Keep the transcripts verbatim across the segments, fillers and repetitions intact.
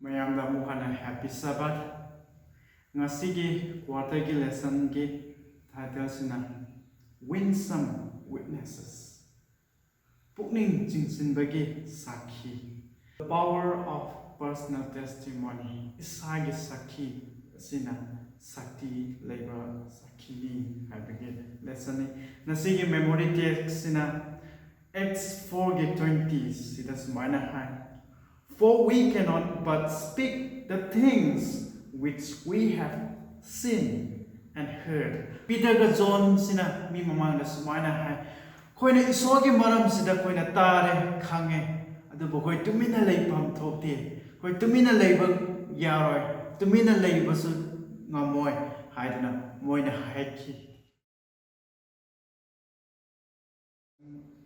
ꯃꯌꯥꯝꯗ ꯑꯃꯨꯛ ꯍꯟꯅ Happy Sabbath꯫ ꯉꯁꯤꯒꯤ quarterꯒꯤ lessonꯒꯤ titleꯁꯤꯅ Winsome Witnesses, ꯄꯨꯛꯅꯤꯡ ꯆꯤꯡꯁꯤꯟꯕꯒꯤ ꯁꯥꯈꯤ꯫ The power of personal testimony, ꯏꯁꯥꯒꯤ ꯁꯥꯈꯤ ꯑꯁꯤꯅ ꯁꯛꯇꯤ ꯂꯩꯕ ꯁꯥꯈꯤꯅꯤ ꯍꯥꯏꯕꯒꯤ lessonꯅꯤ꯫ ꯉꯁꯤꯒꯤ memory textꯁꯤꯅ Acts fourꯒꯤ twenty ꯁꯤꯗ ꯁꯨꯃꯥꯏꯅ ꯍꯥꯏ, "For we cannot but speak the things which we have seen and heard." ꯄꯤꯇꯔꯒ ꯖꯣꯟꯁꯤꯅ ꯃꯤ ꯃꯃꯥꯡꯗ ꯁꯨꯃꯥꯏꯅ ꯍꯥꯏ, "ꯑꯩꯈꯣꯏꯅ ꯏꯁꯣꯔꯒꯤ ꯃꯔꯝꯁꯤꯗ ꯑꯩꯈꯣꯏꯅ ꯇꯥꯔꯦ, ꯈꯪꯉꯦ, ꯑꯗꯨꯕꯨ ꯑꯩꯈꯣꯏ ꯇꯨꯃꯤꯟꯅ ꯂꯩꯐꯝ ꯊꯣꯛꯇꯦ, ꯑꯩꯈꯣꯏ ꯇꯨꯃꯤꯟꯅ ꯂꯩꯕ ꯌꯥꯔꯣꯏ, ꯇꯨꯃꯤꯟꯅ ꯂꯩꯕꯁꯨ ꯉꯝꯃꯣꯏ" ꯍꯥꯏꯗꯅ ꯃꯣꯏꯅ ꯍꯥꯏꯈꯤ꯫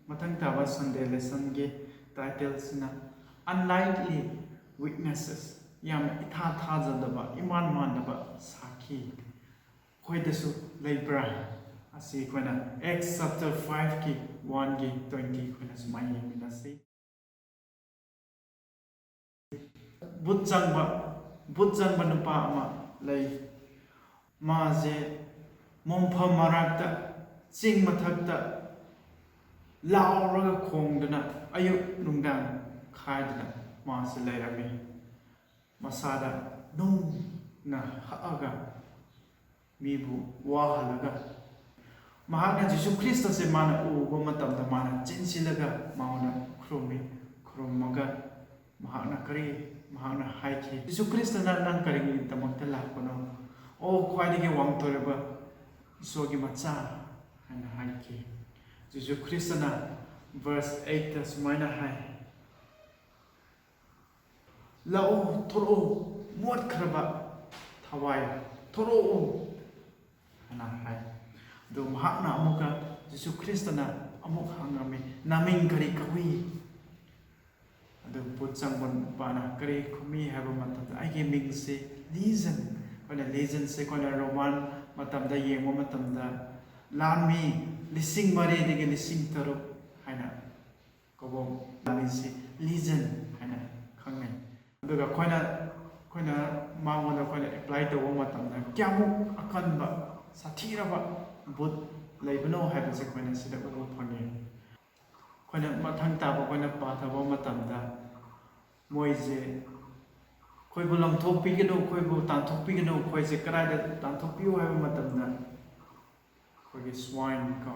ꯃꯊꯪ ꯇꯥꯕ Sunday lessonꯒꯤ titleꯁꯤꯅ Unlikely Witnesses, ꯌꯥꯝꯅ ꯏꯊꯥ ꯊꯥꯖꯗꯕ, ꯏꯃꯥꯟ ꯃꯥꯟꯗꯕ ꯁꯥꯈꯤ ꯑꯩꯈꯣꯏꯗꯁꯨ ꯂꯩꯕ꯭ꯔꯥ? ꯑꯁꯤ ꯑꯩꯈꯣꯏꯅ Acts chapter fiveꯀꯤ oneꯒꯤ twenty ꯑꯩꯈꯣꯏꯅ ꯁꯨꯃꯥꯏꯅ ꯌꯦꯡꯃꯤꯟꯅꯁꯤ꯫ ꯕꯨꯠ ꯆꯪꯕ, ꯕꯨꯠ ꯆꯪꯕ ꯅꯨꯄꯥ ꯑꯃ ꯂꯩ꯫ ꯃꯥꯁꯦ ꯃꯣꯡꯐꯝ ꯃꯔꯛꯇ, ꯆꯤꯡ ꯃꯊꯛꯇ ꯂꯥꯎꯔꯒ ꯈꯣꯡꯗꯨꯅ ꯑꯌꯨꯛ ꯅꯨꯡꯗꯥꯡ ꯈꯥꯏꯗꯅ ꯃꯥꯁꯦ ꯂꯩꯔꯝꯃꯤ꯫ ꯃꯁꯥꯗ ꯅꯨꯡꯅ ꯍꯛꯑꯒ ꯃꯤꯕꯨ ꯋꯥꯍꯜꯂꯒ ꯃꯍꯥꯛꯅ ꯖꯤꯁꯨ ꯈ꯭ꯔꯤꯁꯇꯁꯦ ꯃꯥꯅ ꯎꯕ ꯃꯇꯝꯗ ꯃꯥꯅ ꯆꯦꯟꯁꯤꯜꯂꯒ ꯃꯉꯣꯟꯗ ꯈꯨꯔꯨꯝꯃꯤ꯫ ꯈꯨꯔꯨꯝꯃꯒ ꯃꯍꯥꯛꯅ ꯀꯔꯤ, ꯃꯍꯥꯛꯅ ꯍꯥꯏꯈꯤ, "ꯖꯤꯁꯨ ꯈ꯭ꯔꯤꯁꯇꯅ ꯅꯪ ꯀꯔꯤꯒꯤꯗꯃꯛꯇ ꯂꯥꯛꯄꯅꯣ? ꯑꯣ, ꯈ꯭ꯋꯥꯏꯗꯒꯤ ꯋꯥꯡꯊꯣꯏꯔꯕ ꯏꯁꯣꯔꯒꯤ ꯃꯆꯥ" ꯍꯥꯏꯅ ꯍꯥꯏꯈꯤ꯫ ꯖꯤꯁꯨ ꯈ꯭ꯔꯤꯁꯇꯅ verse eightꯇ ꯁꯨꯃꯥꯏꯅ ꯍꯥꯏ, "ꯂꯥꯛꯑꯣ, ꯊꯣꯔꯛꯑꯣ, ꯃꯣꯠꯈ꯭ꯔꯕ ꯊꯋꯥꯏ, ꯊꯣꯔꯛꯑꯣ" ꯍꯥꯏꯅ ꯍꯥꯏ꯫ ꯑꯗꯨ ꯃꯍꯥꯛꯅ ꯑꯃꯨꯛꯀ, ꯖꯤꯁꯨ ꯈ꯭ꯔꯤꯁꯇꯅ ꯑꯃꯨꯛ ꯍꯪꯉꯝꯃꯤ, "ꯅꯃꯤꯡ ꯀꯔꯤ ꯀꯧꯏ?" ꯑꯗꯨ ꯕꯨꯠ ꯆꯪꯕ ꯅꯨꯄꯥꯅ ꯀꯔꯤ ꯈꯨꯝꯃꯤ ꯍꯥꯏꯕ ꯃꯇꯝꯗ, "ꯑꯩꯒꯤ ꯃꯤꯡꯁꯦ ꯂꯤꯖꯟ"꯫ ꯑꯩꯈꯣꯏꯅ ꯂꯤꯖꯟꯁꯦ ꯑꯩꯈꯣꯏꯅ ꯔꯣꯃꯥꯟ ꯃꯇꯝꯗ ꯌꯦꯡꯕ ꯃꯇꯝꯗ ꯂꯥꯟꯃꯤ ꯂꯤꯁꯤꯡ ꯃꯔꯤꯗꯒꯤ ꯂꯤꯁꯤꯡ ꯇꯔꯨꯛ ꯍꯥꯏꯅ ꯀꯧꯕ ꯂꯥꯟꯃꯤꯁꯤ ꯂꯤꯖꯟ ꯍꯥꯏꯅ ꯈꯪꯅꯩ꯫ ꯑꯗꯨꯒ ꯑꯩꯈꯣꯏꯅ ꯑꯩꯈꯣꯏꯅ ꯃꯉꯣꯟꯗ ꯑꯩꯈꯣꯏꯅ ꯑꯦꯄ꯭ꯂꯥꯏ ꯇꯧꯕ ꯃꯇꯝꯗ ꯀꯌꯥꯃꯨꯛ ꯑꯀꯟꯕ, ꯁꯥꯊꯤꯔꯕ ꯕꯨꯠ ꯂꯩꯕꯅꯣ ꯍꯥꯏꯕꯁꯦ ꯑꯩꯈꯣꯏꯅ ꯁꯤꯗ ꯎꯕ ꯐꯪꯉꯤ꯫ ꯑꯩꯈꯣꯏꯅ ꯃꯊꯪ ꯇꯥꯕ ꯑꯩꯈꯣꯏꯅ ꯄꯥꯊꯕ ꯃꯇꯝꯗ ꯃꯣꯏꯁꯦ ꯑꯩꯈꯣꯏꯕꯨ ꯂꯪꯊꯣꯛꯄꯤꯒꯅꯨ, ꯑꯩꯈꯣꯏꯕꯨ ꯇꯥꯟꯊꯣꯛꯄꯤꯒꯅꯨ, ꯑꯩꯈꯣꯏꯁꯦ ꯀꯗꯥꯏꯗ ꯇꯥꯟꯊꯣꯛꯄꯤꯌꯨ ꯍꯥꯏꯕ ꯃꯇꯝꯗ ꯑꯩꯈꯣꯏꯒꯤ ꯁ꯭ꯋꯥꯏꯟ ꯀꯣ,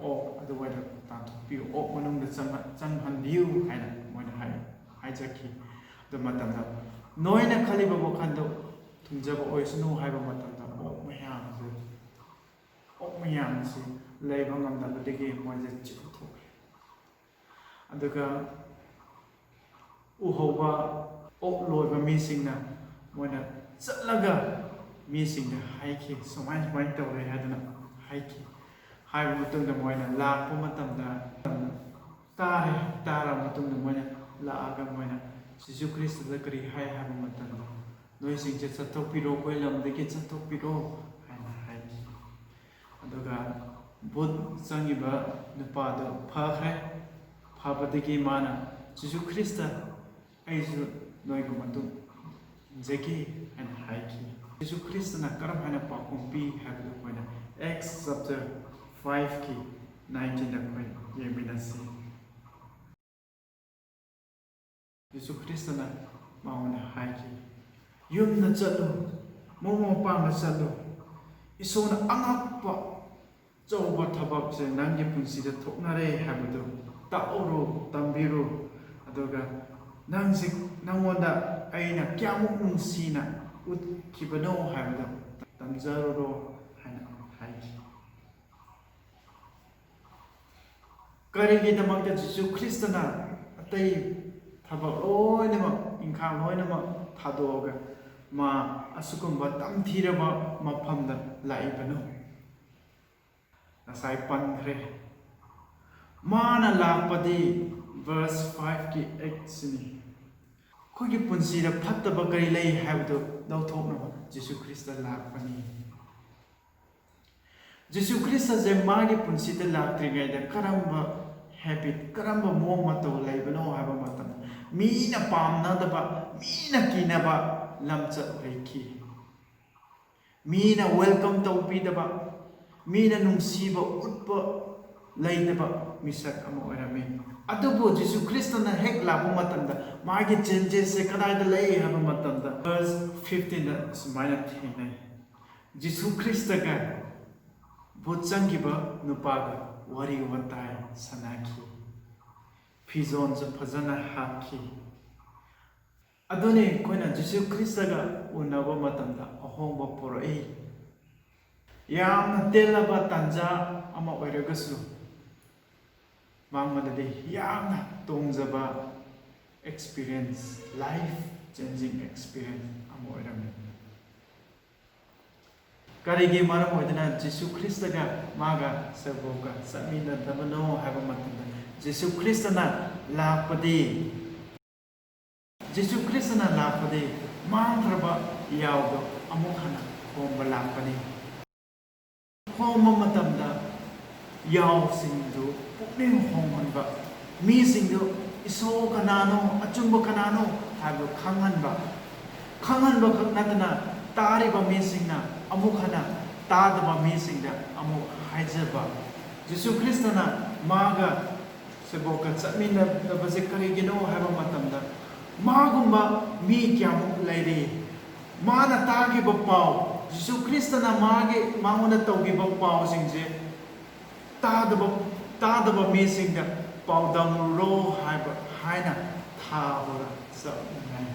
ꯑꯣꯛ ꯑꯗꯨꯋꯥꯏꯗ ꯇꯥꯟꯊꯣꯛꯄꯤꯌꯨ, ꯑꯣꯛ ꯃꯅꯨꯡꯗ ꯆꯪꯍꯟꯕꯤꯌꯨ ꯍꯥꯏꯅ ꯃꯣꯏꯅ ꯍꯥꯏ ꯍꯥꯏꯖꯈꯤ꯫ ꯑꯗꯨ ꯃꯇꯝꯗ ꯅꯣꯏꯅ ꯈꯜꯂꯤꯕ ꯋꯥꯈꯜꯗꯣ ꯊꯨꯡꯖꯕ ꯑꯣꯏꯁꯅꯨ ꯍꯥꯏꯕ ꯃꯇꯝꯗ ꯑꯣꯛ ꯃꯌꯥꯝꯁꯦ ꯑꯣꯛ ꯃꯌꯥꯝꯁꯤ ꯂꯩꯕ ꯉꯝꯗꯕꯗꯒꯤ ꯃꯣꯏꯁꯦ ꯆꯦꯟꯊꯣꯛꯈ꯭ꯔꯦ꯫ ꯑꯗꯨꯒ ꯎꯍꯧꯕ ꯑꯣꯛ ꯂꯣꯏꯕ ꯃꯤꯁꯤꯡꯅ ꯃꯣꯏꯅ ꯆꯠꯂꯒ ꯃꯤꯁꯤꯡꯗ ꯍꯥꯏꯈꯤ, "ꯁꯨꯃꯥꯏ ꯁꯨꯃꯥꯏꯅ ꯇꯧꯔꯦ" ꯍꯥꯏꯗꯅ ꯍꯥꯏꯈꯤ꯫ ꯍꯥꯏꯕ ꯃꯇꯨꯡꯗ ꯃꯣꯏꯅ ꯂꯥꯛꯄ ꯃꯇꯝꯗ ꯇꯥꯔꯦ꯫ ꯇꯥꯔꯕ ꯃꯇꯨꯡꯗ ꯃꯣꯏꯅ ꯂꯥꯛꯑꯒ ꯃꯣꯏꯅ ꯖꯤꯁꯨ ꯈ꯭ꯔꯤꯁꯇꯗ ꯀꯔꯤ ꯍꯥꯏ ꯍꯥꯏꯕ ꯃꯇꯝꯗ, "ꯅꯣꯏꯁꯤꯡꯁꯦ ꯆꯠꯊꯣꯛꯄꯤꯔꯣ, ꯑꯩꯈꯣꯏ ꯂꯝꯗꯒꯤ ꯆꯠꯊꯣꯛꯄꯤꯔꯣ" ꯍꯥꯏꯅ ꯍꯥꯏꯈꯤ꯫ ꯑꯗꯨꯒ ꯕꯨꯠ ꯆꯪꯉꯤꯕ ꯅꯨꯄꯥꯗꯣ ꯐꯈ꯭ꯔꯦ꯫ ꯐꯕꯗꯒꯤ ꯃꯥꯅ, "ꯖꯤꯁꯨ ꯈ꯭ꯔꯤꯁꯇ, ꯑꯩꯁꯨ ꯅꯣꯏꯒ ꯃꯇꯨꯡ ꯏꯟꯖꯒꯦ" ꯍꯥꯏꯅ ꯍꯥꯏꯈꯤ꯫ ꯖꯤꯁꯨ ꯈ꯭ꯔꯤꯁꯇꯅ ꯀꯔꯝ ꯍꯥꯏꯅ ꯄꯥꯎꯈꯨꯝ ꯄꯤ ꯍꯥꯏꯕꯗꯨ ꯑꯩꯈꯣꯏꯅ Acts chapter five ꯀꯤ nineteen ꯗ ꯑꯩꯈꯣꯏ ꯌꯦꯡꯃꯤꯟꯅꯁꯤ꯫ ꯖꯤꯁꯨ ꯈ꯭ꯔꯤꯁꯇꯅ ꯃꯉꯣꯟꯗ ꯍꯥꯏꯈꯤ, "ꯌꯨꯝꯗ ꯆꯠꯂꯨ, ꯃꯔꯨꯞ ꯃꯄꯥꯡꯗ ꯆꯠꯂꯨ, ꯏꯁꯣꯔꯅ ꯑꯉꯛꯄ ꯑꯆꯧꯕ ꯊꯕꯛꯁꯦ ꯅꯪꯒꯤ ꯄꯨꯟꯁꯤꯗ ꯊꯣꯛꯅꯔꯦ ꯍꯥꯏꯕꯗꯨ ꯇꯥꯛꯎꯔꯣ, ꯇꯝꯕꯤꯔꯣ, ꯑꯗꯨꯒ ꯅꯪꯁꯦ, ꯅꯪꯉꯣꯟꯗ ꯑꯩꯅ ꯀꯌꯥꯃꯨꯛ ꯅꯨꯡꯁꯤꯅ ꯎꯠꯈꯤꯕꯅꯣ ꯍꯥꯏꯕꯗꯨ ꯇꯝꯖꯔꯨꯔꯣ" ꯍꯥꯏꯅ ꯍꯥꯏꯈꯤ꯫ ꯀꯔꯤꯒꯤꯗꯃꯛꯇ ꯖꯤꯁꯨ ꯈ꯭ꯔꯤꯁꯇꯅ ꯑꯇꯩ ꯊꯕꯛ ꯂꯣꯏꯅꯃꯛ, ꯏꯪꯈꯥꯡ ꯂꯣꯏꯅꯃꯛ ꯊꯥꯗꯣꯛꯑꯒ ꯃꯥ ꯑꯁꯤꯒꯨꯝꯕ ꯇꯝꯊꯤꯔꯕ ꯃꯐꯝꯗ ꯂꯥꯛꯏꯕꯅꯣ? ꯉꯁꯥꯏ ꯄꯟꯈ꯭ꯔꯦ꯫ ꯃꯥꯅ ꯂꯥꯛꯄꯗꯤ verse five ꯀꯤ eight ꯁꯤꯅꯤ꯫ ꯑꯩꯈꯣꯏꯒꯤ ꯄꯨꯟꯁꯤꯗ ꯐꯠꯇꯕ ꯀꯔꯤ ꯂꯩ ꯍꯥꯏꯕꯗꯨ ꯂꯧꯊꯣꯛꯅꯕ ꯖꯤꯁꯨ ꯈ꯭ꯔꯤꯁꯇ ꯂꯥꯛꯄꯅꯤ꯫ ꯖꯤꯁꯨ ꯈ꯭ꯔꯤꯁꯇꯁꯦ ꯃꯥꯒꯤ ꯄꯨꯟꯁꯤꯗ ꯂꯥꯛꯇ꯭ꯔꯤꯉꯩꯗ ꯀꯔꯝꯕ habit, ꯀꯔꯝꯕ ꯃꯑꯣꯡ ꯃꯇꯧ ꯂꯩꯕꯅꯣ ꯍꯥꯏꯕ ꯃꯇꯝꯗ, ꯃꯤꯅ ꯄꯥꯝꯅꯗꯕ, ꯃꯤꯅ ꯀꯤꯅꯕ ꯂꯝꯆꯠ ꯑꯣꯏꯈꯤ꯫ ꯃꯤꯅ welcome ꯇꯧꯕꯤꯗꯕ, ꯃꯤꯅ ꯅꯨꯡꯁꯤꯕ ꯎꯠꯄ ꯂꯩꯇꯕ ꯃꯤꯁꯛ ꯑꯃ ꯑꯣꯏꯔꯝꯃꯤ꯫ ꯑꯗꯨꯕꯨ ꯖꯤꯁꯨ ꯈ꯭ꯔꯤꯁꯇꯅ ꯍꯦꯛ ꯂꯥꯛꯄ ꯃꯇꯝꯗ ꯃꯥꯒꯤ changesꯁꯦ ꯀꯗꯥꯏꯗ ꯂꯩ ꯍꯥꯏꯕ ꯃꯇꯝꯗ verse fifteenꯗ ꯁꯨꯃꯥꯏꯅ ꯊꯦꯡꯅꯩ꯫ ꯖꯤꯁꯨ ꯈ꯭ꯔꯤꯁꯇꯒ ꯚꯨꯠ ꯆꯪꯈꯤꯕ ꯅꯨꯄꯥꯒ ꯋꯥꯔꯤ ꯋꯥꯇꯥꯏ ꯁꯥꯟꯅꯈꯤ꯫ ꯐꯤꯖꯣꯜꯁꯨ ꯐꯖꯅ ꯍꯥꯞꯈꯤ꯫ ꯑꯗꯨꯅꯤ ꯑꯩꯈꯣꯏꯅ ꯖꯤꯁꯨ ꯈ꯭ꯔꯤꯁꯇꯒ ꯎꯅꯕ ꯃꯇꯝꯗ ꯑꯍꯣꯡꯕ ꯄꯨꯔꯛꯏ꯫ ꯌꯥꯝꯅ ꯇꯦꯜꯂꯕ ꯇꯥꯟꯖꯥ ꯑꯃ ꯑꯣꯏꯔꯒꯁꯨ ꯃꯉꯣꯟꯗꯗꯤ ꯌꯥꯝꯅ ꯇꯣꯡꯖꯕ experience, life changing experience ꯑꯃ ꯑꯣꯏꯔꯝꯃꯤ꯫ ꯀꯔꯤꯒꯤ ꯃꯔꯝ ꯑꯣꯏꯗꯅ ꯖꯤꯁꯨ ꯈ꯭ꯔꯤꯁꯇꯒ ꯃꯥꯒ ꯁꯦꯕꯣꯛꯀ ꯆꯠꯃꯤꯟꯅꯗꯕꯅꯣ ꯍꯥꯏꯕ ꯃꯇꯝꯗ, ꯖꯤꯁꯨ ꯈ꯭ꯔꯤꯁꯇꯅ ꯂꯥꯛꯄꯗꯤ, ꯖꯤꯁꯨ ꯈ꯭ꯔꯤꯁꯇꯅ ꯂꯥꯛꯄꯗꯤ ꯃꯥꯡꯈ꯭ꯔꯕ ꯌꯥꯎꯗꯣ ꯑꯃꯨꯛ ꯍꯟꯅ ꯈꯣꯝꯕ ꯂꯥꯛꯄꯅꯤ꯫ ꯈꯣꯝꯕ ꯃꯇꯝꯗ ꯌꯥꯎꯁꯤꯡꯗꯨ ꯄꯨꯛꯅꯤꯡ ꯍꯣꯡꯍꯟꯕ, ꯃꯤꯁꯤꯡꯗꯨ ꯏꯁꯣꯔ ꯀꯅꯥꯅꯣ, ꯑꯆꯨꯝꯕ ꯀꯅꯥꯅꯣ ꯍꯥꯏꯕꯗꯨ ꯈꯪꯍꯟꯕ, ꯈꯪꯍꯟꯕ ꯈꯛ ꯅꯠꯇꯅ ꯇꯥꯔꯤꯕ ꯃꯤꯁꯤꯡꯅ ꯑꯃꯨꯛ ꯍꯟꯅ ꯇꯥꯗꯕ ꯃꯤꯁꯤꯡꯗ ꯑꯃꯨꯛ ꯍꯥꯏꯖꯕ꯫ ꯖꯤꯁꯨ ꯈ꯭ꯔꯤꯁꯇꯅ ꯃꯥꯒ ꯁꯦꯕꯣꯛꯀ ꯆꯠꯃꯤꯟꯅꯗꯕꯁꯦ ꯀꯔꯤꯒꯤꯅꯣ ꯍꯥꯏꯕ ꯃꯇꯝꯗ, ꯃꯥꯒꯨꯝꯕ ꯃꯤ ꯀꯌꯥꯃꯨꯛ ꯂꯩꯔꯤ? ꯃꯥꯅ ꯇꯥꯈꯤꯕ ꯄꯥꯎ, ꯖꯤꯁꯨ ꯈ꯭ꯔꯤꯁꯇꯅ ꯃꯥꯒꯤ, ꯃꯉꯣꯟꯗ ꯇꯧꯈꯤꯕ ꯄꯥꯎꯁꯤꯡꯁꯦ ꯇꯥꯗꯕ, ꯇꯥꯗꯕ ꯃꯤꯁꯤꯡꯗ ꯄꯥꯎꯗꯝꯂꯨꯔꯣ ꯍꯥꯏꯕ, ꯍꯥꯏꯅ ꯊꯥꯕꯒ ꯆꯞ ꯃꯥꯟꯅꯩ꯫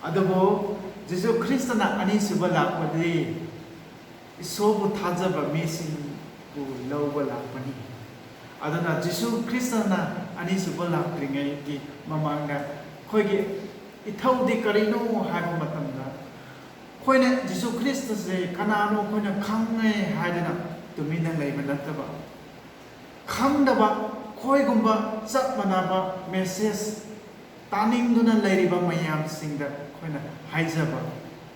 ꯑꯗꯨꯕꯨ ꯖꯤꯁꯨ ꯈ꯭ꯔꯤꯁꯇꯅ ꯑꯅꯤꯁꯨꯕ ꯂꯥꯛꯄꯗꯤ ꯏꯁꯣꯔꯕꯨ ꯊꯥꯖꯕ ꯃꯤꯁꯤꯡꯕꯨ ꯂꯧꯕ ꯂꯥꯛꯄꯅꯤ꯫ ꯑꯗꯨꯅ ꯖꯤꯁꯨ ꯈ꯭ꯔꯤꯁꯇꯅ ꯑꯅꯤꯁꯨꯕ ꯂꯥꯛꯇ꯭ꯔꯤꯉꯩꯒꯤ ꯃꯃꯥꯡꯗ ꯑꯩꯈꯣꯏꯒꯤ ꯏꯊꯧꯗꯤ ꯀꯔꯤꯅꯣ ꯍꯥꯏꯕ ꯃꯇꯝꯗ, ꯑꯩꯈꯣꯏꯅ ꯖꯤꯁꯨ ꯈ꯭ꯔꯤꯁꯇꯁꯦ ꯀꯅꯥꯅꯣ ꯑꯩꯈꯣꯏꯅ ꯈꯪꯉꯦ ꯍꯥꯏꯗꯅ ꯇꯨꯃꯤꯟꯅ ꯂꯩꯕ ꯅꯠꯇꯕ, ꯈꯪꯗꯕ ꯑꯩꯈꯣꯏꯒꯨꯝꯕ ꯆꯞ ꯃꯥꯟꯅꯕ message ꯇꯥꯅꯤꯡꯗꯨꯅ ꯂꯩꯔꯤꯕ ꯃꯌꯥꯝꯁꯤꯡꯗ ꯑꯩꯈꯣꯏꯅ ꯍꯥꯏꯖꯕ,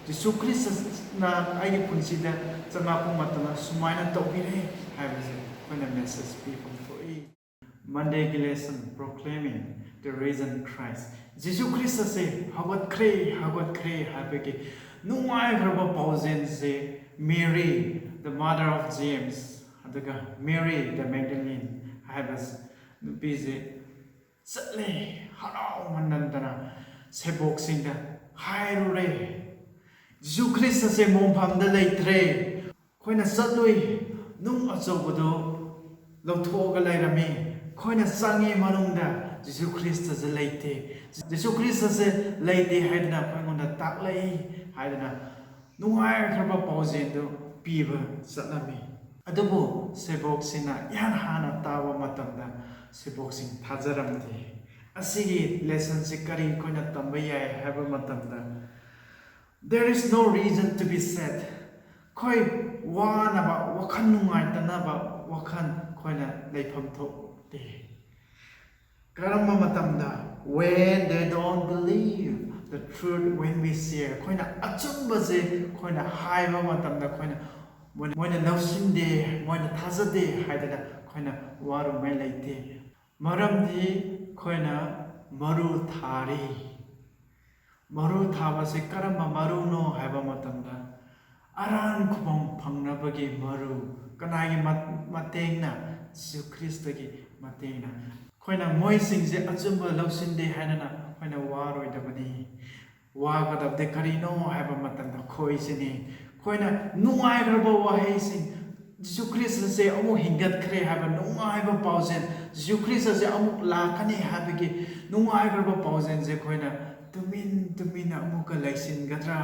ꯖꯤꯁꯨ ꯈ꯭ꯔꯤꯁꯇꯅ ꯑꯩꯒꯤ ꯄꯨꯟꯁꯤꯗ ꯆꯪꯂꯛꯄ ꯃꯇꯝꯗ ꯁꯨꯃꯥꯏꯅ ꯇꯧꯕꯤꯔꯦ ꯍꯥꯏꯕꯁꯦ ꯑꯩꯈꯣꯏꯅ message ꯄꯤꯐꯝ ꯊꯣꯛꯏ꯫ Mondayꯒꯤ lesson, proclaiming the risen Christ. ꯖꯤꯁꯨ ꯈ꯭ꯔꯤꯁꯇꯁꯦ ꯍꯧꯒꯠꯈ꯭ꯔꯦ, ꯍꯧꯒꯠꯈ꯭ꯔꯦ ꯍꯥꯏꯕꯒꯤ ꯅꯨꯡꯉꯥꯏꯈ꯭ꯔꯕ ꯄꯥꯎꯖꯦꯜꯁꯦ Mary, the mother of James, ꯑꯗꯨꯒ Mary the Magdalene ꯍꯥꯏꯕ ꯅꯨꯄꯤꯁꯦ ꯆꯠꯂꯦ, ꯍꯔꯥꯎꯃꯟꯗꯅ ꯁꯦꯕꯣꯛꯁꯤꯡꯗ ꯍꯥꯏꯔꯨꯔꯦ, "ꯖꯤꯁꯨ ꯈ꯭ꯔꯤꯁꯇꯁꯦ ꯃꯣꯡꯐꯝꯗ ꯂꯩꯇ꯭ꯔꯦ꯫ ꯑꯩꯈꯣꯏꯅ ꯆꯠꯂꯨꯏ, ꯅꯨꯡ ꯑꯆꯧꯕꯗꯨ ꯂꯧꯊꯣꯛꯑꯒ ꯂꯩꯔꯝꯃꯤ꯫ ꯑꯩꯈꯣꯏꯅ ꯆꯪꯉꯤ ꯃꯅꯨꯡꯗ, ꯖꯤꯁꯨ ꯈ꯭ꯔꯤꯁꯇꯁꯦ ꯂꯩꯇꯦ꯫ ꯖꯤꯁꯨ ꯈ꯭ꯔꯤꯁꯇꯁꯦ ꯂꯩꯇꯦ ꯍꯥꯏꯗꯅ ꯑꯩꯈꯣꯏꯉꯣꯟꯗ ꯇꯥꯛꯂꯛꯏ" ꯍꯥꯏꯗꯅ ꯅꯨꯡꯉꯥꯏꯈ꯭ꯔꯕ ꯄꯥꯎꯖꯦꯜꯗꯨ ꯄꯤꯕ ꯆꯠꯂꯝꯃꯤ꯫ ꯑꯗꯨꯕꯨ ꯁꯦꯕꯣꯛꯁꯤꯡꯅ ꯏꯍꯥꯟ ꯍꯥꯟꯅ ꯇꯥꯕ ꯃꯇꯝꯗ ꯁꯦꯕꯣꯛꯁꯤꯡ ꯊꯥꯖꯔꯝꯗꯦ꯫ ꯑꯁꯤꯒꯤ lessonꯁꯤ ꯀꯔꯤ ꯑꯩꯈꯣꯏꯅ ꯇꯝꯕ ꯌꯥꯏ ꯍꯥꯏꯕ ꯃꯇꯝꯗ, there is no reason to be sad. ꯑꯩꯈꯣꯏ ꯋꯥꯅꯕ, ꯋꯥꯈꯜ ꯅꯨꯡꯉꯥꯏꯇꯅꯕ ꯋꯥꯈꯜ ꯑꯩꯈꯣꯏꯅ ꯂꯩꯐꯝ ꯊꯣꯛꯇꯦ꯫ ꯀꯔꯝꯕ ꯃꯇꯝꯗ? When they don't believe the truth when we share. ꯑꯩꯈꯣꯏꯅ ꯑꯆꯨꯝꯕꯁꯦ ꯑꯩꯈꯣꯏꯅ ꯍꯥꯏꯕ ꯃꯇꯝꯗ ꯑꯩꯈꯣꯏꯅ ꯃꯣꯏꯅ, ꯃꯣꯏꯅ ꯂꯧꯁꯤꯟꯗꯦ, ꯃꯣꯏꯅ ꯊꯥꯖꯗꯦ ꯍꯥꯏꯗꯅ ꯑꯩꯈꯣꯏꯅ ꯋꯥꯔꯨꯉꯥꯏ ꯂꯩꯇꯦ꯫ ꯃꯔꯝꯗꯤ ꯑꯩꯈꯣꯏꯅ ꯃꯔꯨ ꯊꯥꯔꯤ꯫ ꯃꯔꯨ ꯊꯥꯕꯁꯦ ꯀꯔꯝꯕ ꯃꯔꯨꯅꯣ ꯍꯥꯏꯕ ꯃꯇꯝꯗ, ꯑꯔꯥꯟ ꯈꯨꯕꯝ ꯐꯪꯅꯕꯒꯤ ꯃꯔꯨ꯫ ꯀꯅꯥꯒꯤ ꯃ-, ꯃꯇꯦꯡꯅ? ꯖꯤꯁꯨ ꯈ꯭ꯔꯤꯁꯇꯒꯤ ꯃꯇꯦꯡꯅ꯫ ꯑꯩꯈꯣꯏꯅ ꯃꯣꯏꯁꯤꯡꯁꯦ ꯑꯆꯨꯝꯕ ꯂꯧꯁꯤꯟꯗꯦ ꯍꯥꯏꯅꯅ ꯑꯩꯈꯣꯏꯅ ꯋꯥꯔꯣꯏꯗꯕꯅꯤ꯫ ꯋꯥꯒꯗꯕꯗꯤ ꯀꯔꯤꯅꯣ ꯍꯥꯏꯕ ꯃꯇꯝꯗ, ꯑꯩꯈꯣꯏꯁꯤꯅꯤ꯫ ꯑꯩꯈꯣꯏꯅ ꯅꯨꯡꯉꯥꯏꯈ꯭ꯔꯕ ꯋꯥꯍꯩꯁꯤꯡ, ꯖꯤꯁꯨ ꯈ꯭ꯔꯤꯁꯇꯁꯦ ꯑꯃꯨꯛ ꯍꯤꯡꯒꯠꯈ꯭ꯔꯦ ꯍꯥꯏꯕ ꯅꯨꯡꯉꯥꯏꯕ ꯄꯥꯎꯖꯦꯜ, ꯖꯤꯁꯨ ꯈ꯭ꯔꯤꯁꯇꯁꯦ ꯑꯃꯨꯛ ꯂꯥꯛꯀꯅꯤ ꯍꯥꯏꯕꯒꯤ ꯅꯨꯡꯉꯥꯏꯈ꯭ꯔꯕ ꯄꯥꯎꯖꯦꯜꯁꯦ ꯑꯩꯈꯣꯏꯅ ꯇꯨꯃꯤꯟ ꯇꯨꯃꯤꯟꯅ ꯑꯃꯨꯛꯀ ꯂꯩꯁꯤꯟꯒꯗ꯭ꯔꯥ?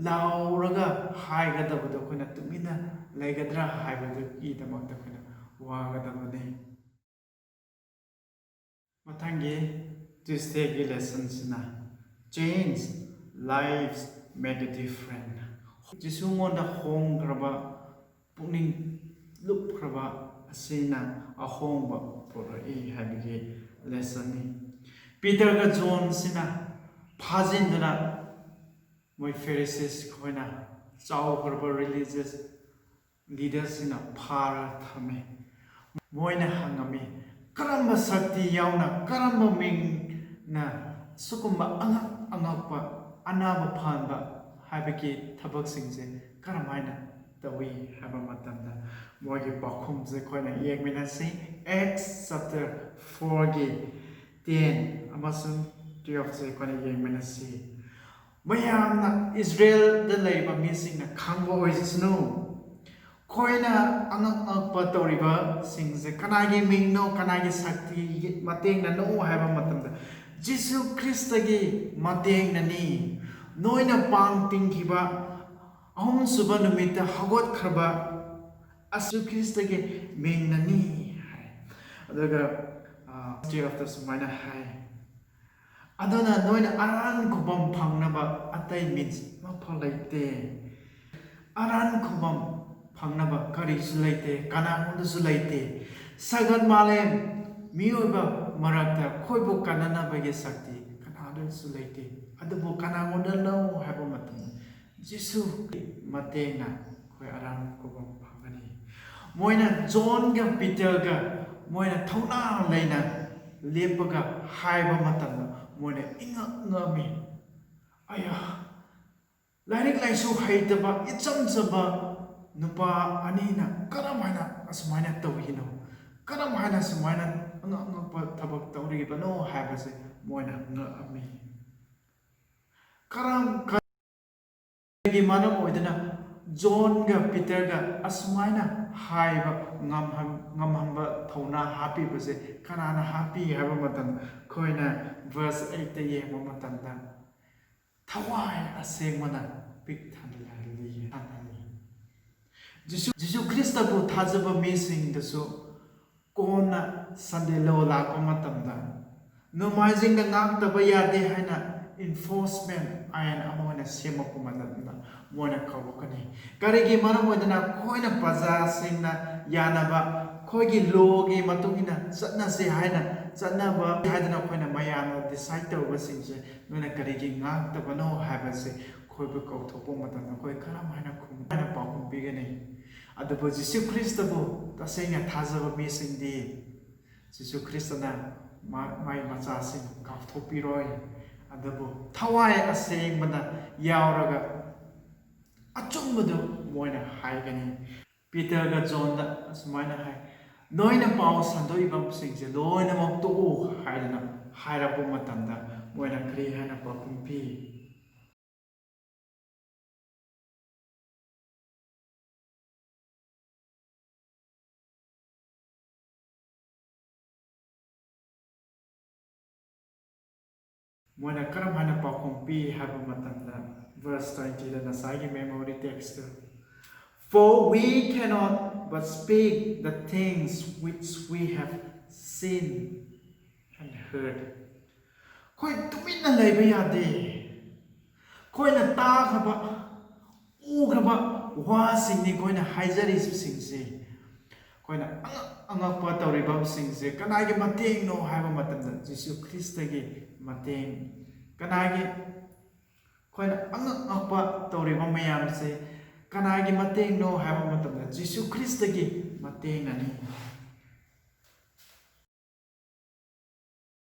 ꯂꯥꯎꯔꯒ ꯍꯥꯏꯒꯗꯕꯗꯣ ꯑꯩꯈꯣꯏꯅ ꯇꯨꯃꯤꯟꯅ ꯂꯩꯒꯗ꯭ꯔꯥ ꯍꯥꯏꯕꯗꯨꯒꯤꯗꯃꯛꯇ ꯑꯩꯈꯣꯏꯅ ꯋꯥꯒꯗꯕꯅꯤ꯫ ꯃꯊꯪꯒꯤ Tuesdayꯒꯤ lessonꯁꯤꯅ Change Lives Make a Difference. ꯖꯤꯁꯨꯉꯣꯟꯗ ꯍꯣꯡꯈ꯭ꯔꯕ, ꯄꯨꯛꯅꯤꯡ ꯂꯨꯞꯈ꯭ꯔꯕ ꯑꯁꯤꯅ ꯑꯍꯣꯡꯕ ꯄꯨꯔꯛꯏ ꯍꯥꯏꯕꯒꯤ lessonꯅꯤ꯫ ꯄꯤꯇꯔꯒ ꯖꯣꯟꯁꯤꯅ ꯐꯥꯖꯤꯟꯗꯨꯅ ꯃꯣꯏ Pharisees ꯈꯣꯏꯅ, ꯆꯥꯎꯈ꯭ꯔꯕ religious leaderꯁꯤꯡꯅ ꯐꯥꯔ ꯊꯝꯃꯤ꯫ ꯃꯣꯏꯅ ꯍꯪꯉꯝꯃꯤ, ꯀꯔꯝꯕ ꯁꯛꯇꯤ ꯌꯥꯎꯅ, ꯀꯔꯝꯕ ꯃꯤꯡꯅ ꯁꯤꯒꯨꯝꯕ ꯑꯉꯛ ꯑꯉꯛꯄ ꯑꯅꯥꯕ ꯐꯍꯟꯕ ꯍꯥꯏꯕꯒꯤ ꯊꯕꯛꯁꯤꯡꯁꯦ ꯀꯔꯝꯍꯥꯏꯅ ꯇꯧꯏ ꯍꯥꯏꯕ ꯃꯇꯝꯗ, ꯃꯣꯏꯒꯤ ꯄꯥꯎꯈꯨꯝꯁꯦ ꯑꯩꯈꯣꯏꯅ ꯌꯦꯡꯃꯤꯟꯅꯁꯤ꯫ Acts chapter fourꯒꯤ ten ꯑꯃꯁꯨꯡ twelveꯁꯦ ꯑꯩꯈꯣꯏꯅ ꯌꯦꯡꯃꯤꯟꯅꯁꯤ꯫ ꯃꯌꯥꯝꯅ, ꯏꯁꯔꯥꯌꯦꯜꯗ ꯂꯩꯔꯤꯕ ꯃꯤꯁꯤꯡꯅ ꯈꯪꯕ ꯑꯣꯏꯁꯅꯨ, ꯑꯩꯈꯣꯏꯅ ꯑꯉꯛ ꯑꯉꯛꯄ ꯇꯧꯔꯤꯕꯁꯤꯡꯁꯦ ꯀꯅꯥꯒꯤ ꯃꯤꯡꯅꯣ, ꯀꯅꯥꯒꯤ ꯁꯛꯇꯤꯒꯤ ꯃꯇꯦꯡꯅꯅꯣ ꯍꯥꯏꯕ ꯃꯇꯝꯗ, ꯖꯤꯁꯨ ꯈ꯭ꯔꯤꯁꯇꯒꯤ ꯃꯇꯦꯡꯅꯅꯤ꯫ ꯅꯣꯏꯅ ꯄꯥꯡ ꯇꯤꯡꯈꯤꯕ ꯑꯍꯨꯝꯁꯨꯕ ꯅꯨꯃꯤꯠꯇ ꯍꯧꯒꯠꯈ꯭ꯔꯕ ꯖꯤꯁꯨ ꯈ꯭ꯔꯤꯁꯇꯒꯤ ꯃꯤꯡꯅꯅꯤ ꯍꯥꯏ꯫ ꯑꯗꯨꯒ, ꯑ, twelveꯇ ꯁꯨꯃꯥꯏꯅ ꯍꯥꯏ, "ꯑꯗꯨꯅ ꯅꯣꯏꯅ ꯑꯔꯥꯟ ꯈꯨꯕꯝ ꯐꯪꯅꯕ ꯑꯇꯩ means ꯑꯃꯐꯥꯎ ꯂꯩꯇꯦ꯫ ꯑꯔꯥꯟ ꯈꯨꯕꯝ ꯐꯪꯅꯕ ꯀꯔꯤꯁꯨ ꯂꯩꯇꯦ, ꯀꯅꯥꯉꯣꯟꯗꯁꯨ ꯂꯩꯇꯦ꯫ ꯁꯒꯠ ꯃꯥꯂꯦꯝ ꯃꯤꯑꯣꯏꯕ ꯃꯔꯛꯇ ꯑꯩꯈꯣꯏꯕꯨ ꯀꯟꯅꯅꯕꯒꯤ ꯁꯛꯇꯤ ꯀꯅꯥꯗꯁꯨ ꯂꯩꯇꯦ꯫ ꯑꯗꯨꯕꯨ ꯀꯅꯥꯉꯣꯟꯗꯅꯣ ꯍꯥꯏꯕ ꯃꯇꯝꯗ, ꯖꯤꯁꯨꯒꯤ ꯃꯇꯦꯡꯅ ꯑꯩꯈꯣꯏ ꯑꯔꯥꯟ ꯈꯨꯕꯝ ꯐꯪꯒꯅꯤ꯫" ꯃꯣꯏꯅ ꯖꯣꯟꯒ ꯄꯤꯇꯔꯒ ꯃꯣꯏꯅ ꯊꯧꯅꯥ ꯂꯩꯅ ꯂꯦꯞꯄꯒ ꯍꯥꯏꯕ ꯃꯇꯝꯗ, ꯃꯣꯏꯅ ꯏꯉꯛ ꯉꯛꯑꯝꯃꯤ꯫ ꯑꯌꯥ, ꯂꯥꯏꯔꯤꯛ ꯂꯥꯏꯁꯨ ꯍꯩꯇꯕ, ꯏꯆꯝ ꯆꯝꯕ ꯅꯨꯄꯥ ꯑꯅꯤꯅ ꯀꯔꯝ ꯍꯥꯏꯅ ꯑꯁꯨꯃꯥꯏꯅ ꯇꯧꯔꯤꯅꯣ? ꯀꯔꯝ ꯍꯥꯏꯅ ꯁꯨꯃꯥꯏꯅ ꯑꯉꯛ ꯑꯉꯛꯄ ꯊꯕꯛ ꯇꯧꯔꯤꯕꯅꯣ ꯍꯥꯏꯕꯁꯦ ꯃꯣꯏꯅ ꯉꯛꯑꯝꯃꯤ꯫ ꯀꯔꯝ, ꯀꯔꯤꯒꯤ ꯃꯔꯝ ꯑꯣꯏꯗꯅ ꯖꯣꯟꯒ ꯄꯤꯇꯔꯒ ꯑꯁꯨꯃꯥꯏꯅ ꯍꯥꯏꯕ ꯉꯝꯍꯟ-, ꯉꯝꯍꯟꯕ ꯊꯧꯅꯥ ꯍꯥꯞꯄꯤꯕꯁꯦ ꯀꯅꯥꯅ ꯍꯥꯞꯄꯤ ꯍꯥꯏꯕ ꯃꯇꯝꯗ, ꯑꯩꯈꯣꯏꯅ verse eightꯇ ꯌꯦꯡꯕ ꯃꯇꯝꯗ, ꯊꯋꯥꯏ ꯑꯁꯦꯡꯕꯅ ꯄꯤꯛ ꯊꯟꯍꯜꯂꯤ, ꯊꯟꯍꯜꯂꯤ꯫ ꯖꯤꯁꯨ, ꯖꯤꯁꯨ ꯈ꯭ꯔꯤꯁꯇꯕꯨ ꯊꯥꯖꯕ ꯃꯤꯁꯤꯡꯗꯁꯨ ꯀꯣꯟꯅ Sunday law ꯂꯥꯛꯄ ꯃꯇꯝꯗ, ꯅꯣꯡꯃꯥꯏꯖꯤꯡꯗ ꯉꯥꯛꯇꯕ ꯌꯥꯗꯦ ꯍꯥꯏꯅ enforcement ꯑꯥꯏꯟ ꯑꯃ ꯑꯣꯏꯅ ꯁꯦꯝꯃꯛꯄ ꯃꯇꯝꯗ, ꯃꯣꯏꯅ ꯀꯧꯔꯛꯀꯅꯤ꯫ ꯀꯔꯤꯒꯤ ꯃꯔꯝ ꯑꯣꯏꯗꯅ? ꯑꯩꯈꯣꯏꯅ ꯄ꯭ꯔꯖꯥꯁꯤꯡꯅ ꯌꯥꯅꯕ, ꯑꯩꯈꯣꯏꯒꯤ lawꯒꯤ ꯃꯇꯨꯡ ꯏꯟꯅ ꯆꯠꯅꯁꯦ ꯍꯥꯏꯅ, ꯆꯠꯅꯕ ꯍꯥꯏꯗꯅ ꯑꯩꯈꯣꯏꯅ ꯃꯌꯥꯝꯅ decide ꯇꯧꯕꯁꯤꯡꯁꯦ ꯅꯣꯏꯅ ꯀꯔꯤꯒꯤ ꯉꯥꯛꯇꯕꯅꯣ ꯍꯥꯏꯕꯁꯦ ꯑꯩꯈꯣꯏꯕꯨ ꯀꯧꯊꯣꯛꯄ ꯃꯇꯝꯗ ꯑꯩꯈꯣꯏ ꯀꯔꯝ ꯍꯥꯏꯅ ꯈꯨꯝ-, ꯍꯥꯏꯅ ꯄꯥꯎꯈꯨꯝ ꯄꯤꯒꯅꯤ? ꯑꯗꯨꯕꯨ ꯖꯤꯁꯨ ꯈ꯭ꯔꯤꯁꯇꯕꯨ ꯇꯁꯦꯡꯅ ꯊꯥꯖꯕ ꯃꯤꯁꯤꯡꯗꯤ ꯖꯤꯁꯨ ꯈ꯭ꯔꯤꯁꯇꯅ ꯃꯥ-, ꯃꯥꯒꯤ ꯃꯆꯥꯁꯤꯡ ꯀꯥꯎꯊꯣꯛꯄꯤꯔꯣꯏ, ꯑꯗꯨꯕꯨ ꯊꯋꯥꯏ ꯑꯁꯦꯡꯕꯅ ꯌꯥꯎꯔꯒ ꯑꯆꯨꯝꯕꯗꯨ ꯃꯣꯏꯅ ꯍꯥꯏꯒꯅꯤ꯫ ꯄꯤꯇꯔꯒ ꯖꯣꯟꯗ ꯑꯁꯨꯃꯥꯏꯅ ꯍꯥꯏ, "ꯅꯣꯏꯅ ꯄꯥꯎ ꯁꯟꯗꯣꯛꯏꯕꯁꯤꯡꯁꯦ ꯂꯣꯏꯅꯃꯛ ꯇꯣꯛꯎ" ꯍꯥꯏꯗꯅ ꯍꯥꯏꯔꯛꯄ ꯃꯇꯝꯗ ꯃꯣꯏꯅ ꯀꯔꯤ ꯍꯥꯏꯅ ꯄꯥꯎꯈꯨꯝ ꯄꯤ? ꯃꯣꯏꯅ ꯀꯔꯝ ꯍꯥꯏꯅ ꯄꯥꯎꯈꯨꯝ ꯄꯤ ꯍꯥꯏꯕ ꯃꯇꯝꯗ, verse twenty ꯗ ꯉꯁꯥꯏꯒꯤ memory text two, "For we cannot but speak the things which we have seen and heard." ꯑꯩꯈꯣꯏ ꯇꯨꯃꯤꯟꯅ ꯂꯩꯕ ꯌꯥꯗꯦ꯫ ꯑꯩꯈꯣꯏꯅ ꯇꯥꯈ꯭ꯔꯕ, ꯎꯈ꯭ꯔꯕ ꯋꯥꯁꯤꯡꯅꯤ ꯑꯩꯈꯣꯏꯅ ꯍꯥꯏꯖꯔꯤꯕꯁꯤꯡꯁꯦ꯫ ꯑꯩꯈꯣꯏꯅ ꯑꯉꯛ ꯑꯉꯛꯄ ꯇꯧꯔꯤꯕꯁꯤꯡꯁꯦ ꯀꯅꯥꯒꯤ ꯃꯇꯦꯡꯅꯣ ꯍꯥꯏꯕ ꯃꯇꯝꯗ, ꯖꯤꯁꯨ ꯈ꯭ꯔꯤꯁꯇꯒꯤ ꯃꯇꯦꯡ꯫ ꯀꯅꯥꯒꯤ, ꯑꯩꯈꯣꯏꯅ ꯑꯉꯛ ꯑꯉꯛꯄ ꯇꯧꯔꯤꯕ ꯃꯌꯥꯝꯁꯦ ꯀꯅꯥꯒꯤ ꯃꯇꯦꯡꯅꯣ ꯍꯥꯏꯕ ꯃꯇꯝꯗ, ꯖꯤꯁꯨ ꯈ꯭ꯔꯤꯁꯇꯒꯤ ꯃꯇꯦꯡꯅꯅꯤ꯫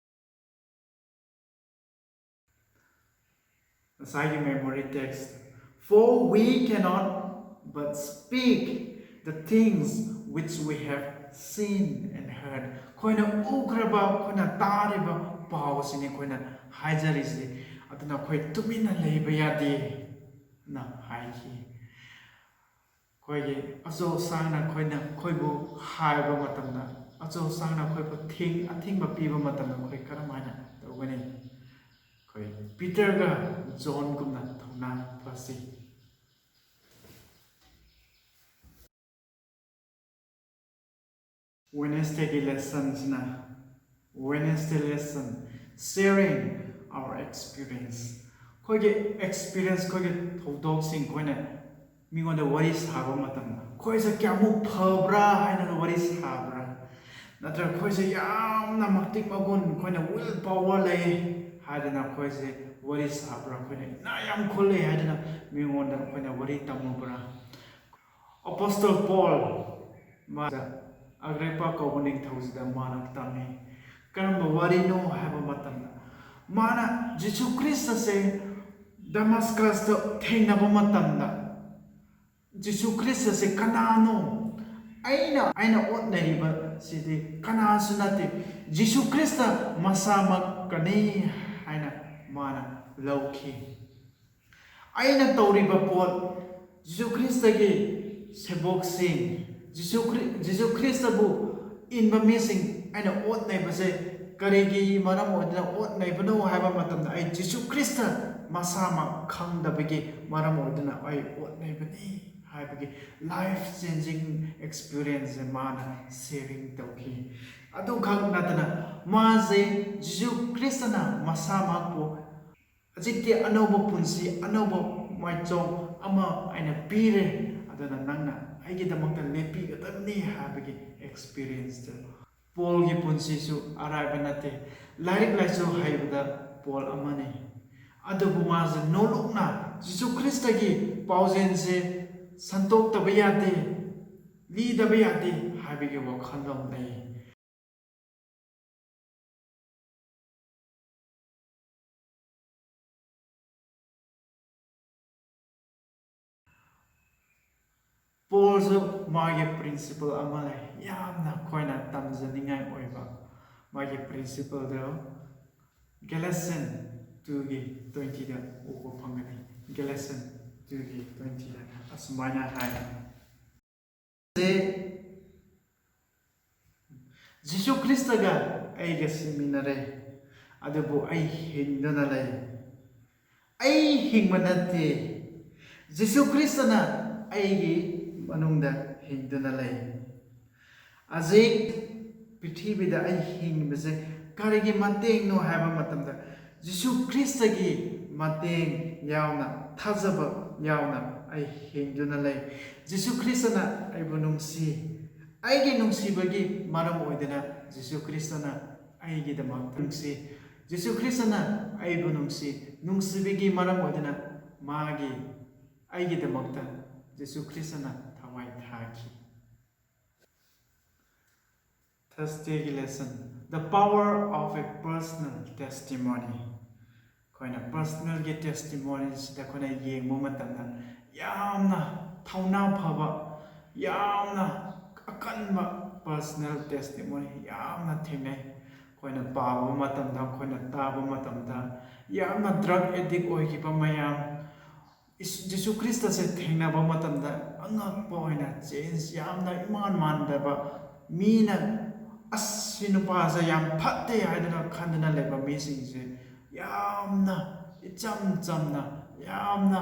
ꯉꯁꯥꯏꯒꯤ memory text, "For we cannot but speak the things which we have seen and heard." ꯑꯩꯈꯣꯏꯅ ꯎꯈ꯭ꯔꯕ, ꯑꯩꯈꯣꯏꯅ ꯇꯥꯔꯤꯕ ꯄꯥꯎ ꯑꯁꯤꯅꯤ ꯑꯩꯈꯣꯏꯅ ꯍꯥꯏꯖꯔꯤꯁꯤ꯫ ꯑꯗꯨꯅ ꯑꯩꯈꯣꯏ ꯇꯨꯃꯤꯟꯅ ꯂꯩꯕ ꯌꯥꯗꯦ ꯅ ꯍꯥꯏꯈꯤ꯫ ꯑꯩꯈꯣꯏꯒꯤ ꯑꯆꯧ ꯑꯁꯥꯡꯅ ꯑꯩꯈꯣꯏꯅ, ꯑꯩꯈꯣꯏꯕꯨ ꯍꯥꯏꯕ ꯃꯇꯝꯗ, ꯑꯆꯧ ꯑꯁꯥꯡꯅ ꯑꯩꯈꯣꯏꯕꯨ ꯊꯤꯡ-, ꯑꯊꯤꯡꯕ ꯄꯤꯕ ꯃꯇꯝꯗ ꯑꯩꯈꯣꯏ ꯀꯔꯝ ꯍꯥꯏꯅ ꯇꯧꯒꯅꯤ? ꯑꯩꯈꯣꯏ ꯄꯤꯇꯔꯒ ꯖꯣꯟꯒꯨꯝꯅ ꯊꯧꯅꯥ ꯐꯁꯤ꯫ Wednesdayꯒꯤ lessonꯁꯤꯅ, Wednesday lesson, sharing our experience. ꯑꯩꯈꯣꯏꯒꯤ experience, ꯑꯩꯈꯣꯏꯒꯤ ꯊꯧꯗꯣꯛꯁꯤꯡ ꯑꯩꯈꯣꯏꯅ ꯃꯤꯉꯣꯟꯗ ꯋꯥꯔꯤ ꯁꯥꯕ ꯃꯇꯝꯗ ꯑꯩꯈꯣꯏꯁꯦ ꯀꯌꯥꯃꯨꯛ ꯐꯕ꯭ꯔꯥ ꯍꯥꯏꯅ ꯋꯥꯔꯤ ꯁꯥꯕ꯭ꯔꯥ? ꯅꯠꯇ꯭ꯔꯒ ꯑꯩꯈꯣꯏꯁꯦ ꯌꯥꯝꯅ ꯃꯇꯤꯛ ꯃꯒꯨꯟ, ꯑꯩꯈꯣꯏꯅ will power ꯂꯩ ꯍꯥꯏꯗꯅ ꯑꯩꯈꯣꯏꯁꯦ ꯋꯥꯔꯤ ꯁꯥꯕ꯭ꯔꯥ? ꯑꯩꯈꯣꯏꯅ ꯏꯅꯥ ꯌꯥꯝ ꯈꯨꯜꯂꯦ ꯍꯥꯏꯗꯅ ꯃꯤꯉꯣꯟꯗ ꯑꯩꯈꯣꯏꯅ ꯋꯥꯔꯤ ꯇꯝꯃꯨꯕ꯭ꯔꯥ? Apostle Paul, ꯃꯥ ꯑꯒ꯭ꯔꯤꯄꯥ ꯀꯧꯕ ꯅꯤꯡꯊꯧꯁꯤꯗ ꯃꯥꯅ ꯇꯝꯃꯤ꯫ ꯀꯔꯝꯕ ꯋꯥꯔꯤꯅꯣ ꯍꯥꯏꯕ ꯃꯇꯝꯗ, ꯃꯥꯅ ꯖꯤꯁꯨ ꯈ꯭ꯔꯤꯁꯇꯁꯦ ꯗꯃꯥꯁꯀꯁꯇ ꯊꯦꯡꯅꯕ ꯃꯇꯝꯗ, ꯖꯤꯁꯨ ꯈ꯭ꯔꯤꯁꯇꯁꯦ ꯀꯅꯥꯅꯣ? ꯑꯩꯅ, ꯑꯩꯅ ꯑꯣꯠꯅꯔꯤꯕꯁꯤꯗꯤ ꯀꯅꯥꯁꯨ ꯅꯠꯇꯦ, ꯖꯤꯁꯨ ꯈ꯭ꯔꯤꯁꯇ ꯃꯁꯥꯃꯛꯀꯅꯤ ꯍꯥꯏꯅ ꯃꯥꯅ ꯂꯧꯈꯤ꯫ ꯑꯩꯅ ꯇꯧꯔꯤꯕ ꯄꯣꯠ, ꯖꯤꯁꯨ ꯈ꯭ꯔꯤꯁꯇꯒꯤ ꯁꯦꯕꯣꯛꯁꯤꯡ, ꯖꯤꯁꯨ ꯈ꯭ꯔꯤ-, ꯖꯤꯁꯨ ꯈ꯭ꯔꯤꯁꯇꯕꯨ ꯏꯟꯕ ꯃꯤꯁꯤꯡ ꯑꯩꯅ ꯑꯣꯠꯅꯩꯕꯁꯦ ꯀꯔꯤꯒꯤ ꯃꯔꯝ ꯑꯣꯏꯗꯨꯅ ꯑꯣꯠꯅꯩꯕꯅꯣ ꯍꯥꯏꯕ ꯃꯇꯝꯗ, ꯑꯩ ꯖꯤꯁꯨ ꯈ꯭ꯔꯤꯁꯇ ꯃꯁꯥꯃꯛ ꯈꯪꯗꯕꯒꯤ ꯃꯔꯝ ꯑꯣꯏꯗꯨꯅ ꯑꯩ ꯑꯣꯠꯅꯩꯕꯅꯤ ꯍꯥꯏꯕꯒꯤ life changing experience ꯁꯦ ꯃꯥꯅ sharing ꯇꯧꯈꯤ꯫ ꯑꯗꯨꯈꯛ ꯅꯠꯇꯅ, ꯃꯥꯁꯦ ꯖꯤꯁꯨ ꯈ꯭ꯔꯤꯁꯇꯅ ꯃꯁꯥꯃꯛꯄꯨ ꯍꯧꯖꯤꯛꯇꯤ ꯑꯅꯧꯕ ꯄꯨꯟꯁꯤ, ꯑꯅꯧꯕ ꯃꯥꯏꯆꯣꯝ ꯑꯃ ꯑꯩꯅ ꯄꯤꯔꯦ, ꯑꯗꯨꯅ ꯅꯪꯅ ꯑꯩꯒꯤꯗꯃꯛꯇ ꯂꯦꯞꯄꯤꯒꯗꯕꯅꯤ ꯍꯥꯏꯕꯒꯤ experience ꯇꯨ꯫ ꯄꯣꯜꯒꯤ ꯄꯨꯟꯁꯤꯁꯨ ꯑꯔꯥꯏꯕ ꯅꯠꯇꯦ꯫ ꯂꯥꯏꯔꯤꯛ ꯂꯥꯏꯁꯨ ꯍꯩꯕꯗ ꯄꯣꯜ ꯑꯃꯅꯤ꯫ ꯑꯗꯨꯕꯨ ꯃꯥꯁꯦ ꯅꯣꯂꯨꯛꯅ ꯖꯤꯁꯨ ꯈ꯭ꯔꯤꯁꯇꯒꯤ ꯄꯥꯎꯖꯦꯜꯁꯦ ꯁꯟꯇꯣꯛꯇꯕ ꯌꯥꯗꯦ, ꯂꯤꯗꯕ ꯌꯥꯗꯦ ꯍꯥꯏꯕꯒꯤ ꯋꯥꯈꯜꯂꯣꯟ ꯂꯩ꯫ ꯄꯣꯜꯁꯨ ꯃꯥꯒꯤ principle ꯑꯃ ꯂꯩ, ꯌꯥꯝꯅ ꯑꯩꯈꯣꯏꯅ ꯇꯝꯖꯅꯤꯡꯉꯥꯏ ꯑꯣꯏꯕ꯫ ꯃꯥꯒꯤ principle ꯗꯨ Galatian two ꯒꯤ twenty ꯗ ꯎꯕ ꯐꯪꯒꯅꯤ꯫ Galatian two ꯒꯤ twenty ꯗ ꯑꯁꯨꯃꯥꯏꯅ ꯍꯥꯏ, ꯖꯤꯁꯨ ꯈ꯭ꯔꯤꯁꯇꯒ ꯑꯩꯒ ꯁꯤꯃꯤꯟꯅꯔꯦ, ꯑꯗꯨꯕꯨ ꯑꯩ ꯍꯤꯡꯗꯨꯅ ꯂꯩ꯫ ꯑꯩ ꯍꯤꯡꯕ ꯅꯠꯇꯦ, ꯖꯤꯁꯨ ꯈ꯭ꯔꯤꯁꯇꯅ ꯑꯩꯒꯤ ꯃꯅꯨꯡꯗ ꯍꯤꯡꯗꯨꯅ ꯂꯩ꯫ ꯍꯧꯖꯤꯛ ꯄ꯭ꯔꯤꯊꯤꯕꯤꯗ ꯑꯩ ꯍꯤꯡꯕꯁꯦ ꯀꯔꯤꯒꯤ ꯃꯇꯦꯡꯅꯣ ꯍꯥꯏꯕ ꯃꯇꯝꯗ, ꯖꯤꯁꯨ ꯈ꯭ꯔꯤꯁꯇꯒꯤ ꯃꯇꯦꯡ ꯌꯥꯎꯅ, ꯊꯥꯖꯕ ꯌꯥꯎꯅ ꯑꯩ ꯍꯤꯡꯗꯨꯅ ꯂꯩ꯫ ꯖꯤꯁꯨ ꯈ꯭ꯔꯤꯁꯇꯅ ꯑꯩꯕꯨ ꯅꯨꯡꯁꯤ꯫ ꯑꯩꯒꯤ ꯅꯨꯡꯁꯤꯕꯒꯤ ꯃꯔꯝ ꯑꯣꯏꯗꯅ ꯖꯤꯁꯨ ꯈ꯭ꯔꯤꯁꯇꯅ ꯑꯩꯒꯤꯗꯃꯛ ꯅꯨꯡꯁꯤ꯫ ꯖꯤꯁꯨ ꯈ꯭ꯔꯤꯁꯇꯅ ꯑꯩꯕꯨ ꯅꯨꯡꯁꯤ꯫ ꯅꯨꯡꯁꯤꯕꯒꯤ ꯃꯔꯝ ꯑꯣꯏꯗꯅ ꯃꯥꯒꯤ, ꯑꯩꯒꯤꯗꯃꯛꯇ ꯖꯤꯁꯨ ꯈ꯭ꯔꯤꯁꯇꯅ ꯊꯋꯥꯏ ꯊꯥꯈꯤ꯫ Thursdayꯒꯤ lesson, the power of a personal testimony. ꯑꯩꯈꯣꯏꯅ personalꯒꯤ testimonyꯁꯤꯗ ꯑꯩꯈꯣꯏꯅ ꯌꯦꯡꯕ ꯃꯇꯝꯗ ꯌꯥꯝꯅ ꯊꯧꯅꯥ ꯐꯕ, ꯌꯥꯝꯅ ꯑꯀꯟꯕ personal testimony ꯌꯥꯝꯅ ꯊꯦꯡꯅꯩ꯫ ꯑꯩꯈꯣꯏꯅ ꯄꯥꯕ ꯃꯇꯝꯗ, ꯑꯩꯈꯣꯏꯅ ꯇꯥꯕ ꯃꯇꯝꯗ ꯌꯥꯝꯅ drug addict ꯑꯣꯏꯈꯤꯕ ꯃꯌꯥꯝ, ꯏꯁ-, ꯖꯤꯁꯨ ꯈ꯭ꯔꯤꯁꯇꯁꯦ ꯊꯦꯡꯅꯕ ꯃꯇꯝꯗ ꯑꯉꯛꯄ ꯑꯣꯏꯅ change ꯌꯥꯝꯅ ꯏꯃꯥꯟ ꯃꯥꯟꯗꯕ, ꯃꯤꯅ "ꯑꯁ, ꯁꯤ ꯅꯨꯄꯥꯁꯦ ꯌꯥꯝ ꯐꯠꯇꯦ" ꯍꯥꯏꯗꯅ ꯈꯟꯗꯅ ꯂꯩꯕ ꯃꯤꯁꯤꯡꯁꯦ ꯌꯥꯝꯅ ꯏꯆꯝ ꯆꯝꯅ, ꯌꯥꯝꯅ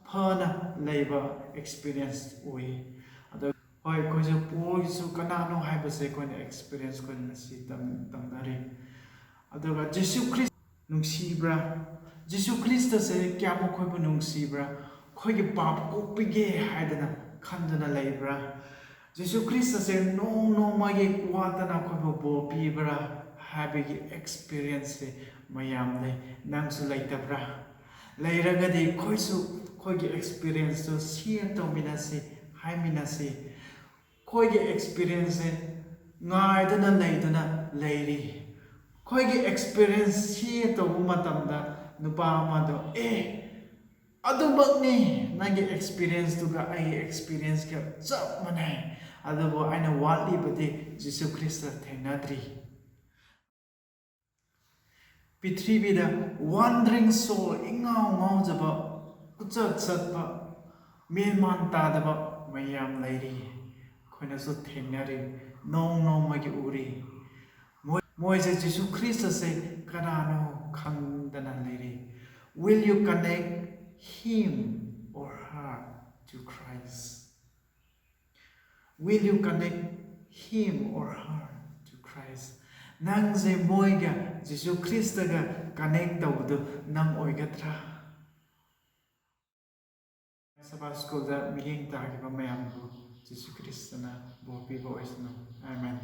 ꯐꯅ ꯂꯩꯕ experience ꯎꯏ꯫ ꯑꯗꯣ ꯍꯣꯏ, ꯑꯩꯈꯣꯏꯁꯨ ꯄꯣꯜꯒꯤꯁꯨ ꯀꯅꯥꯅꯣ ꯍꯥꯏꯕꯁꯦ ꯑꯩꯈꯣꯏꯅ experience ꯑꯩꯈꯣꯏꯅ ꯉꯁꯤ ꯇꯝ-, ꯇꯝꯅꯔꯤ꯫ ꯑꯗꯨꯒ ꯖꯤꯁꯨ ꯈ꯭ꯔꯤꯁ ꯅꯨꯡꯁꯤꯕ꯭ꯔꯥ? ꯖꯤꯁꯨ ꯈ꯭ꯔꯤꯁꯇꯁꯦ ꯀꯌꯥꯃꯨꯛ ꯑꯩꯈꯣꯏꯕꯨ ꯅꯨꯡꯁꯤꯕ꯭ꯔꯥ? ꯑꯩꯈꯣꯏꯒꯤ ꯄꯥꯞ ꯀꯣꯛꯄꯤꯒꯦ ꯍꯥꯏꯗꯅ ꯈꯟꯗꯨꯅ ꯂꯩꯕ꯭ꯔꯥ? ꯖꯤꯁꯨ ꯈ꯭ꯔꯤꯁꯇꯁꯦ ꯅꯣꯡ ꯅꯣꯡꯃꯒꯤ ꯋꯥꯠꯇꯅ ꯑꯩꯈꯣꯏꯕꯨ ꯕꯣꯔ ꯄꯤꯕ꯭ꯔꯥ ꯍꯥꯏꯕꯒꯤ experienceꯁꯦ ꯃꯌꯥꯝ ꯂꯩ꯫ ꯅꯪꯁꯨ ꯂꯩꯇꯕ꯭ꯔꯥ? ꯂꯩꯔꯒꯗꯤ ꯑꯩꯈꯣꯏꯁꯨ ꯑꯩꯈꯣꯏꯒꯤ experienceꯇꯨ share ꯇꯧꯃꯤꯟꯅꯁꯤ, ꯍꯥꯏꯃꯤꯟꯅꯁꯤ꯫ ꯑꯩꯈꯣꯏꯒꯤ experienceꯁꯦ ꯉꯥꯏꯗꯨꯅ ꯂꯩꯗꯨꯅ ꯂꯩꯔꯤ꯫ ꯑꯩꯈꯣꯏꯒꯤ experience share ꯇꯧꯕ ꯃꯇꯝꯗ ꯅꯨꯄꯥ ꯑꯃꯗꯣ, "ꯑꯦ, ꯑꯗꯨꯃꯛꯅꯤ, ꯅꯪꯒꯤ experienceꯇꯨꯒ ꯑꯩꯒꯤ experienceꯀ ꯆꯞ ꯃꯥꯟꯅꯩ, ꯑꯗꯨꯕꯨ ꯑꯩꯅ ꯋꯥꯠꯂꯤꯕꯗꯤ ꯖꯤꯁꯨ ꯈ꯭ꯔꯤꯁꯇ ꯊꯦꯡꯅꯗ꯭ꯔꯤ"꯫ ꯄ꯭ꯔꯤꯊꯤꯕꯤꯗ wandering soul, ꯏꯉꯥꯎ ꯉꯥꯎꯖꯕ, ꯀꯣꯏꯆꯠ ꯆꯠꯄ, ꯃꯦꯟꯃꯥꯟ ꯇꯥꯗꯕ ꯃꯌꯥꯝ ꯂꯩꯔꯤ꯫ ꯑꯩꯈꯣꯏꯅꯁꯨ ꯊꯦꯡꯅꯔꯤ, ꯅꯣꯡ ꯅꯣꯡꯃꯒꯤ ꯎꯔꯤ꯫ ꯃꯣꯏ-, ꯃꯣꯏꯁꯦ ꯖꯤꯁꯨ ꯈ꯭ꯔꯤꯁꯇꯁꯦ ꯀꯅꯥꯅꯣ ꯈꯪꯗꯅ ꯂꯩꯔꯤ꯫ Will you connect him or her to Christ? Will you connect him or her to Christ? ꯅꯪꯁꯦ ꯃꯣꯏꯒ, ꯖꯤꯁꯨ ꯈ꯭ꯔꯤꯁꯇꯒ connect ꯇꯧꯕꯗꯨ ꯅꯪ ꯑꯣꯏꯒꯗ꯭ꯔꯥ? ꯁꯕꯥ ꯁ꯭ꯀꯨꯜꯗ ꯃꯤꯠꯌꯦꯡ ꯇꯥꯈꯤꯕ ꯃꯌꯥꯝꯕꯨ ꯖꯤꯁꯨ ꯈ꯭ꯔꯤꯁꯇꯅ ꯕꯣꯔ ꯄꯤꯕ ꯑꯣꯏꯁꯅꯨ꯫ ꯑꯥꯃꯦꯟ꯫